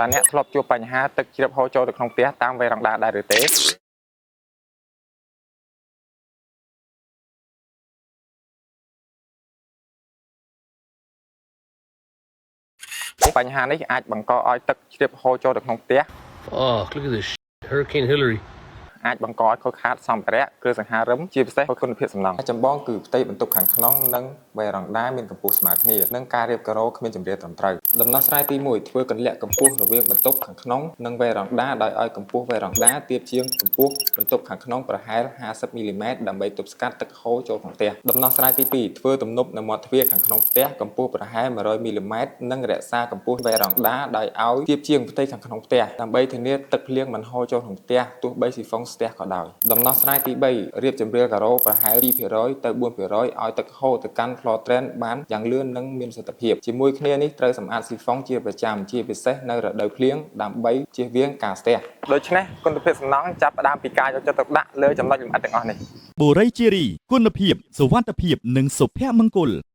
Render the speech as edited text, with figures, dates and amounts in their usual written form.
តើអ្នកធ្លាប់ជួបបញ្ហាទឹកជ្រាបហូរចូលទៅក្នុងផ្ទះតាមវេរ៉ង់ដាដែរឬទេបញ្ហានេះអាចបង្កឲ្យទឹកជ្រាបហូរចូលទៅក្នុងផ្ទះ Fuck, look at this shit. Hurricane Hillary. អាចបង្កឲ្យខូចខាតសម្ភារៈគ្រឿងសង្ហារឹមជាពិសេសគុណភាពសំណង់ចម្បងគឺផ្ទៃបន្ទប់ខាងក្នុងនិងវេរ៉ង់ដាមានកម្ពស់ស្មើគ្នានិងការរៀបការ៉ូគ្មានជម្រាលត្រឹមត្រូវដំណោះស្រាយទី1ធ្វើកន្លាក់កម្ពស់រវាងបន្ទប់ខាងក្នុងនិងវេរ៉ង់ដាដោយឲ្យកម្ពស់វេរ៉ង់ដាទាបជាងកម្ពស់បន្ទប់ខាងក្នុងប្រហែល50មីលីម៉ែត្រដើម្បីទប់ស្កាត់ទឹកហូរចូលក្នុងផ្ទះដំណោះស្រាយទី2ធ្វើទំនប់នៅមាត់ទ្វារខាងក្នុងផ្ទះកម្ពស់ប្រហែល100មីលីម៉ែត្រនិងរក្សាកម្ពស់វេរ៉ង់ដាដោយឲ្យទាបជាងផ្ទៃខាងក្នុងផ្ទះដើម្បីធានាទឹកភ្លៀងមិនហូរចូលក្នុងផ្ទះទោះបីស៊ីហ្វុងស្ទះក៏ដោយដំណោះស្រាយទី3រៀបជម្រាលការ៉ូប្រហែល2%ទៅ4%ឲ្យទឹកហូរទៅកាន់ floor drain បានយ៉ាងលឿននិងមានប្រសិទ្ធភាពជាមួយគ្នានេះត្រូវសម្អាតស៊ីហ្វុងជាប្រចាំជាពិសេសនៅរដូវភ្លៀងដើម្បីជៀសវាងការស្ទះដូច្នេះគុណភាពសំណង់ចាប់ផ្ដើមពីការយកចិត្តទុកដាក់លើចំណុចលម្អិតទាំងអស់នេះ បូរីជារីគុណភាពសុវត្ថិភាពនិងសុភមង្គល។